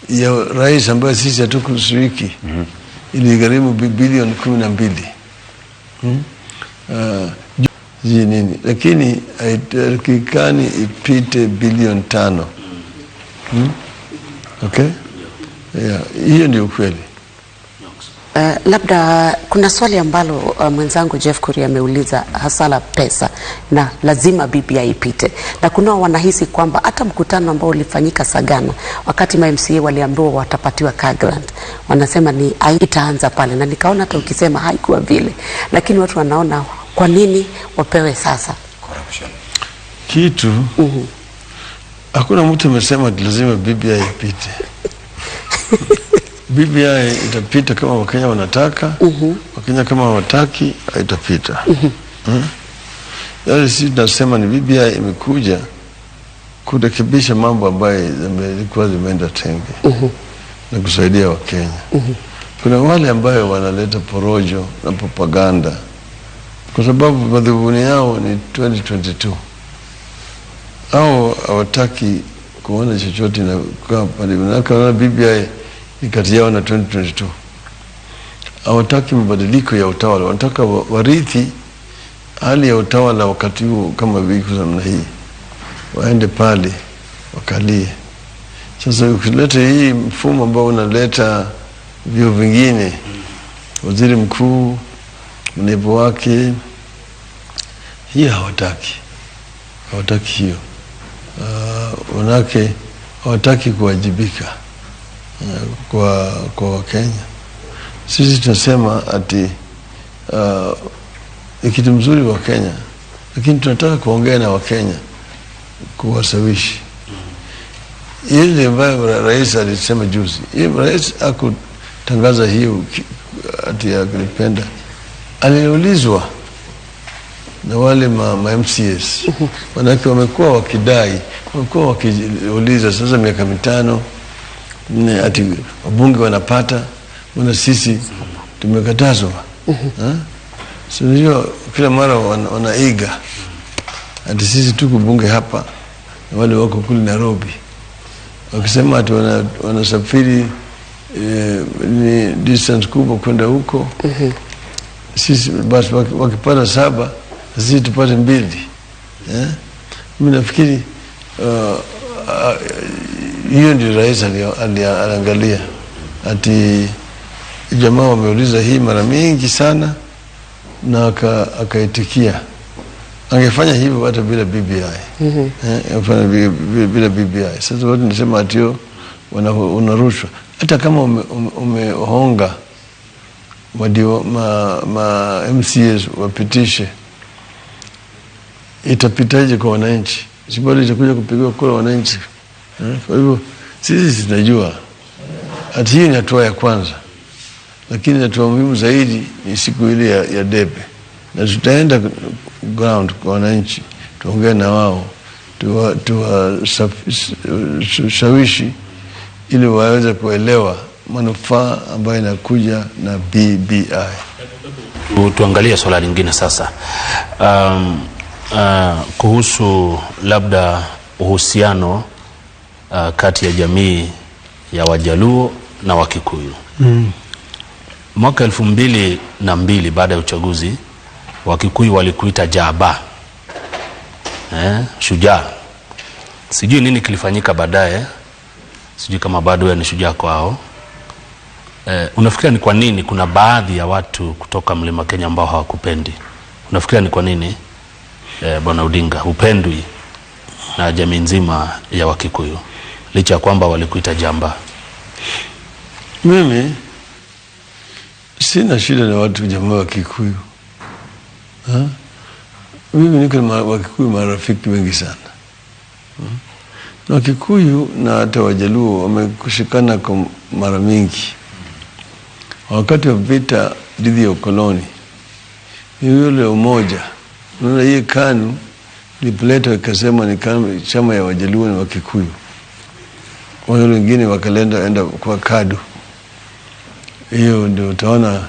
ya rais ambayo sisi hatukushiriki iligharimu bilioni 12. Nini? Lakini haitakikani ipite bilioni 5. Okay? Yeah, hiyo ndio ukweli. Labda kuna swali ambalo mwenzangu Jeff Kuria ameuliza, hasa la pesa na lazima BBI ipite, na kuna wanahisi kwamba hata mkutano ambao ulifanyika Sagana wakati ma MCA waliambiwa watapatiwa car grant, wanasema ni itaanza pale, na nikaona hata ukisema haikuwa vile, lakini watu wanaona kwa nini wapewe sasa? Corruption. Kitu hakuna mtu amesema lazima BBI ipite. BBI itapita kama Wakenya wanataka. Wakenya kama hawataki haitapita. Yaani sisi tunasema ni BBI imekuja kurekebisha mambo ambayo zilikuwa zimeenda tenge na kusaidia Wakenya. Kuna wale ambayo wanaleta porojo na propaganda kwa sababu madhumuni yao ni 2022. Au hawataki kuona chochote na kwa pale. Na BBI ni kati yao na 2022. Hawataki mabadiliko ya utawala, wanataka warithi hali ya utawala wakati huo kama viko namna hii, waende pale wakalie. Sasa ukileta hii mfumo ambao unaleta vio vingine, waziri mkuu, naibu wake, hiyo hawataki. Hawataki hiyo. Wanake hawataki kuwajibika kwa Wakenya. Sisi tunasema ati ni kitu mzuri wa Kenya, lakini tunataka kuongea na Wakenya kuwasawishi. Ile ambayo rais alisema juzi, ile rais hakutangaza hiyo ati alipenda. Aliulizwa na wale ma MCS. Manake wamekuwa wakidai, wamekuwa wakiuliza sasa miaka 5 ati wabunge wanapata, mbona sisi tumekatazwa? So unajua kila mara wanaiga ati sisi tuko bunge hapa na wale wako kule Nairobi, wakisema ati wanasafiri ni distance kubwa kwenda huko. Sisi basi wakipata 7 sisi tupate 2. Mimi nafikiri hiyo ndio rais aliangalia ati jamaa wameuliza hii mara mingi sana na akaitikia. Angefanya hivyo hata bila BBI. Angefanya bila BBI. Sasa watu nasema ati unarushwa. Hata kama umehonga ma MCAs wapitishe, itapitaje kwa wananchi? Si bado itakuja kupigiwa kura wananchi. Kwa hivyo sisi tunajua ati hii ni hatua ya kwanza, lakini hatua muhimu zaidi ni siku ile ya debe, na tutaenda ground kwa wananchi, tuongee na wao, tuwashawishi ili waweze kuelewa manufaa ambayo inakuja na BBI. Tuangalie swala lingine sasa, kuhusu labda uhusiano kati ya jamii ya Wajaluo na Wakikuyu. Mwaka 2002 baada ya uchaguzi, Wakikuyu walikuita Jaba, shujaa. Sijui nini kilifanyika baadaye, sijui kama bado wewe ni shujaa kwao. Unafikiria ni kwa nini kuna baadhi ya watu kutoka Mlima Kenya ambao hawakupendi? Unafikiria ni kwa nini Bwana Odinga hupendwi na jamii nzima ya Wakikuyu licha ya kwamba walikuita jamba? Mimi sina shida na watu jamaa wa Kikuyu. Ha? Mimi niko na Wakikuyu marafiki wengi sana. Na Wakikuyu na hata Wajaluo wamekushikana kwa mara mingi. Wakati wa vita dhidi ya ukoloni ni yule umoja. Unaona hii KANU ilipoleta ikasema ni KANU, chama ya Wajaluo na Wakikuyu. Wale wengine wakalenda enda kwa KADU. Hiyo ndio utaona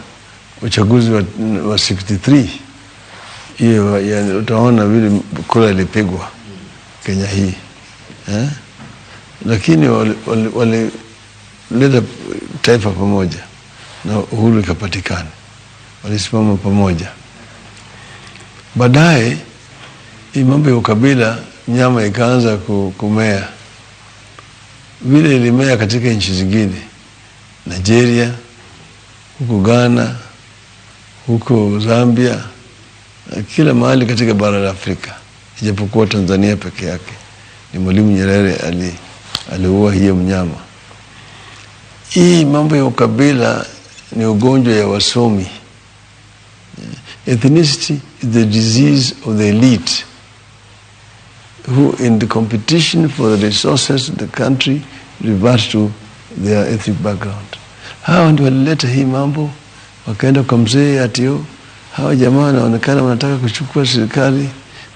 uchaguzi wa 63. Hiyo utaona vile kura ilipigwa Kenya hii. Lakini walileta taifa pamoja na uhuru ikapatikana. Walisimama pamoja. Baadaye hii mambo ya ukabila nyama ikaanza kumea. Vile ilimea katika nchi zingine, Nigeria, huko Ghana, huko Zambia, kila mahali katika bara la Afrika, ijapokuwa Tanzania peke yake ni Mwalimu Nyerere aliua hiyo mnyama. Hii mambo ya ukabila ni ugonjwa ya wasomi. Ethnicity is the disease of the elite who in the competition for the resources of the country revert to their ethnic background. Hawa ndio walileta hii mambo, wakaenda kwa mzee atio, hawa jamaa wanaonekana wanataka kuchukua serikali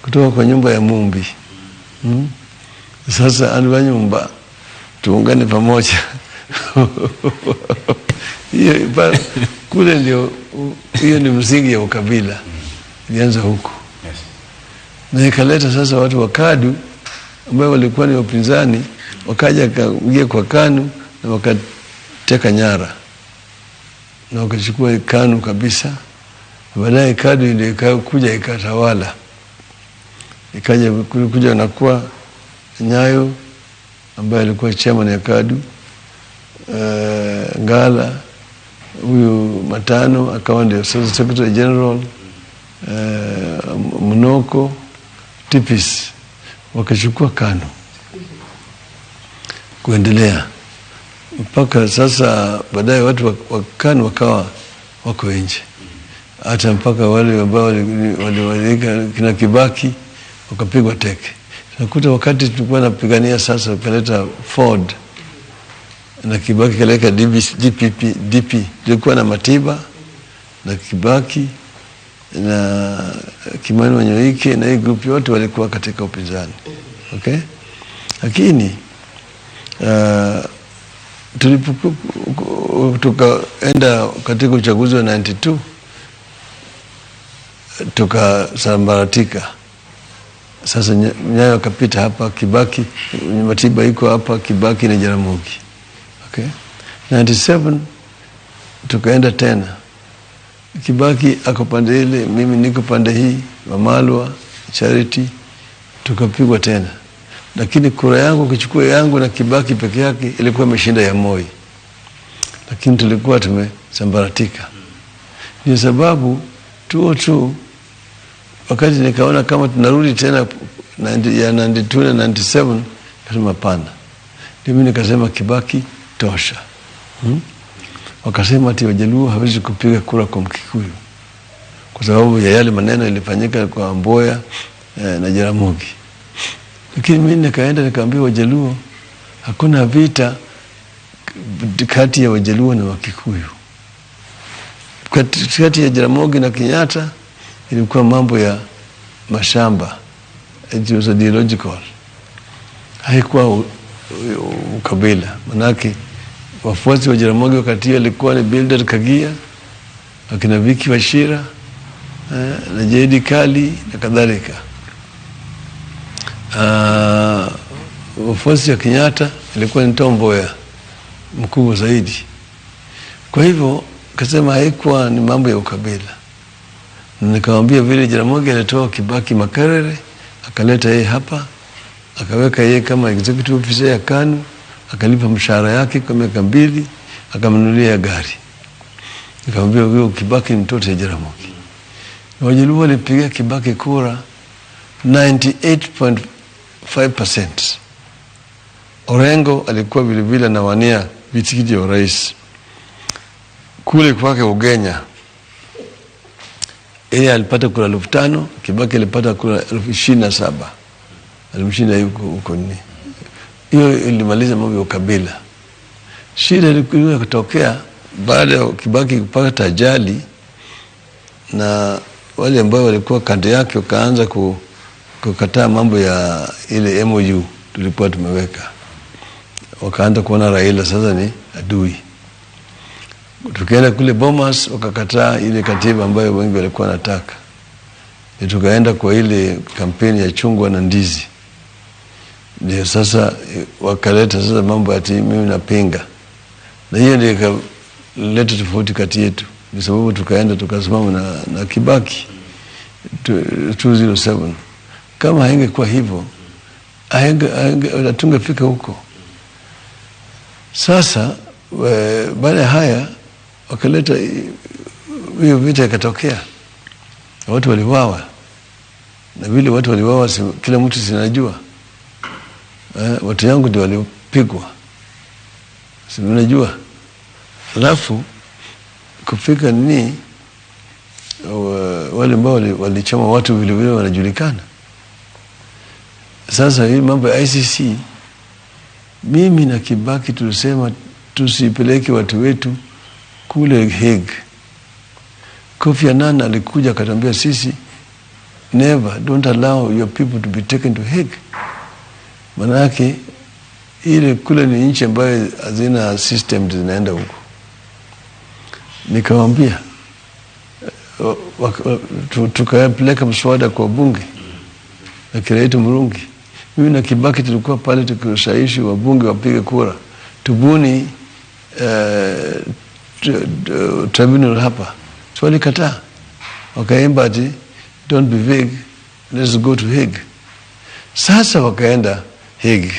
kutoka kwa nyumba ya Mumbi. Sasa anwa nyumba tuungane pamoja. Hiyo kule ndio, hiyo ni msingi ya ukabila. Ilianza huko. Yes. Na ikaleta sasa watu wa KADU ambao walikuwa ni wapinzani, wakaja kuingia kwa KANU na wakateka nyara. Na wakachukua KANU kabisa. Baadaye KADU ndio ikakuja ikatawala. Ikaja kuja na kuwa Nyayo ambaye alikuwa chairman ya KADU, Ngala huyu Matano akawa ndio Secretary General, Mnoko, Tipis, wakachukua KANU kuendelea mpaka sasa. Baadaye watu wa KANU wakawa wako nje, hata mpaka wale ambao waliwalika kina Kibaki wakapigwa teke. Nakuta wakati tulikuwa napigania sasa ukaleta Ford na Kibaki kaleka DPP, DP. Tulikuwa na Matiba na Kibaki na Kimani Wanyoike na hii group yote walikuwa katika upinzani. Okay? Lakini tukaenda katika uchaguzi wa 92 tukasambaratika. Sasa Nyayo akapita hapa, Kibaki, Matiba iko hapa, Kibaki na Jaramogi. Okay? 97 tukaenda tena. Kibaki ako pande ile, mimi niko pande hii, Wamalwa, Charity, tukapigwa tena. Lakini kura yangu kuchukua yangu na Kibaki peke yake ilikuwa imeshinda ya Moi. Lakini tulikuwa tumesambaratika. Ndio sababu 2002 wakati nikaona kama tunarudi tena ya 92 na 97, nikasema hapana. Ndio mimi nikasema Kibaki tosha. Wakasema ati Wajaluo hawezi kupiga kura kwa Mkikuyu kwa sababu ya yale maneno ilifanyika kwa Mboya na Jaramogi. Lakini mimi nikaenda nikaambia Wajaluo hakuna vita kati ya Wajaluo na Wakikuyu. Kati ya Jaramogi na Kenyatta ilikuwa mambo ya mashamba. It was ideological. Haikuwa ukabila. Manake wafuasi wa Jaramogi wakati hiyo alikuwa ni Bildad Kagia, akina Viki Wachira, na JD Kali na kadhalika. Wafuasi wa Kenyatta ilikuwa ni Tom Mboya mkubwa zaidi. Kwa hivyo kasema haikuwa ni mambo ya ukabila. Nikamwambia vile Jaramogi alitoa Kibaki Makerere, akaleta yeye hapa, akaweka yeye kama executive officer ya KANU, akalipa mshahara yake kwa miaka 2, akamnunulia gari. Nikamwambia huyo Kibaki ni mtoto wa Jaramogi. Wajaluo walipiga Kibaki kura 98.5%. Orengo alikuwa vile vile anawania viti vya urais kule kwake Ugenya. Yeye alipata kura 5,000, Kibaki alipata kura 27,000. Alimshinda huko nini. Hiyo ilimaliza mambo ya ukabila. Shida ilikuwa kutokea baada ya Kibaki kupata ajali, na wale ambao walikuwa kando yake wakaanza kukataa mambo ya ile MOU tulikuwa tumeweka. Wakaanza kuona Raila sasa ni adui. Tukaenda kule Bomas wakakataa ile katiba ambayo wengi walikuwa wanataka. Tukaenda kwa ile kampeni ya chungwa na ndizi. Ndio sasa wakaleta sasa mambo ati mimi napinga. Na hiyo ndio ikaleta tofauti kati yetu. Ni sababu tukaenda tukasimama na Kibaki 207. Kama haingekuwa hivyo, hatungefika huko. Sasa baada ya haya wakaleta hiyo vita ikatokea. Watu waliuawa. Na vile watu waliuawa kila mtu sinajua. Watu yangu ndio walipigwa. Si unajua. Alafu kufika ni wale ambao walichoma watu vile vile wanajulikana. Sasa hii mambo ya ICC, mimi na Kibaki tulisema tusipeleke watu wetu kule Hague. Kofi Annan alikuja akatuambia sisi, never, don't allow your people to be taken to Hague. Maana yake ile kule ni nchi ambayo hazina system zinaenda huko. Nikamwambia tukapeleka mswada kwa bunge na Kiraitu Murungi. Mimi na Kibaki tulikuwa pale tukishawishi wabunge wapige kura tubuni tribunal hapa. So walikataa. Wakaimba ati don't be vague, let's go to Hague. Sasa wakaenda Hague.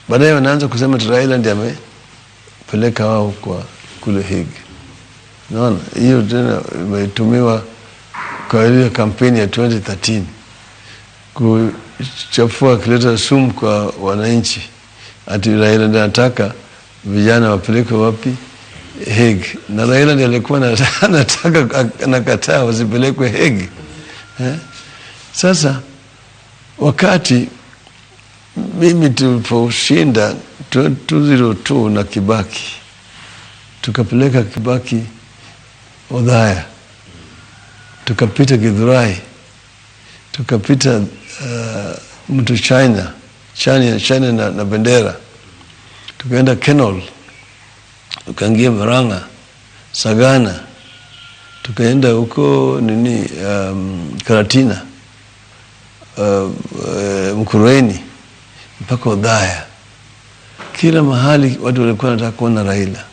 Baadaye wanaanza kusema Raila ndiye amepeleka wao kwa kule Hague. Naona hiyo tena imetumiwa kwa ile kampeni ya 2013 kuchafua, kuleta sumu kwa wananchi. Ati Raila ndiye anataka vijana wapelekwe wapi? Hague. Na Raila ndiye alikuwa anataka, anakataa wasipelekwe Hague. Sasa wakati mimi tuliposhinda 2002 na Kibaki, tukapeleka Kibaki Othaya, tukapita Githurai, tukapita mtu China, China na bendera, tukaenda Kenol, tukaingia Murang'a, Sagana, tukaenda huko nini, Karatina, Mkurueni, mpaka Othaya. Kila mahali watu walikuwa wanataka kuona Raila,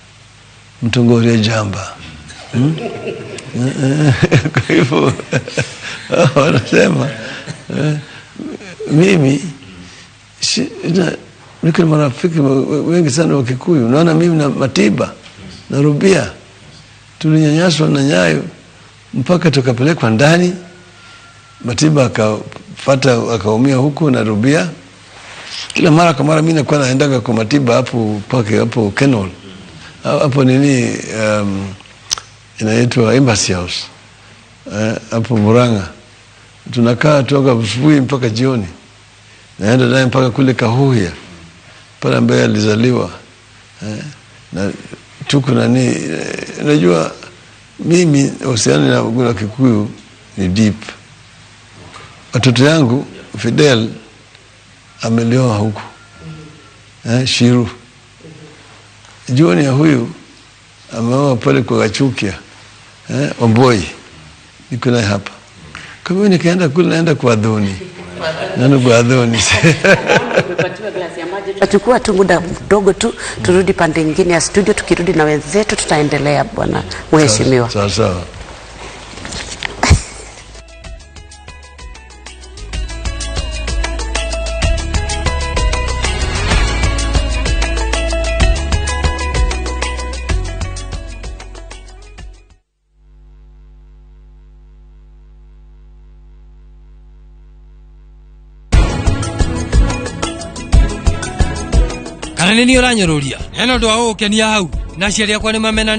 Mtongoria jamba. Kwa hivyo wanasema mimi niko na marafiki wengi sana wa Kikuyu. Unaona mimi na Matiba na Rubia tulinyanyaswa na Nyayo mpaka tukapelekwa ndani. Matiba akapata akaumia huku na Rubia. Kila mara kwa mara mimi nakuwa naendaga kwa Matiba hapo pake hapo Kenol. Hapo nini inaitwa Embassy House. Hapo Murang'a. Tunakaa toka asubuhi mpaka jioni. Naenda naye mpaka kule Kahuhia pale ambaye alizaliwa. Na tuko nani, unajua mimi uhusiano na Kikuyu ni deep. Watoto yangu Fidel amelioa huku. Shiru. Jioni ya huyu ameoa pale kwa Gachukia. Omboi. Niko naye hapa. Kwa hivyo nikaenda kule, naenda kwa Dhoni, naenda kwa Dhoni. Umepatiwa glasi ya maji. Tutachukua tu muda mdogo tu, turudi pande nyingine ya studio. Tukirudi na wenzetu tutaendelea, bwana mheshimiwa. Sawa sawa. Kana nä niä å ranyå rå ria hena å ndå wa gå gå kenia hau na aciari akwa nä mamena.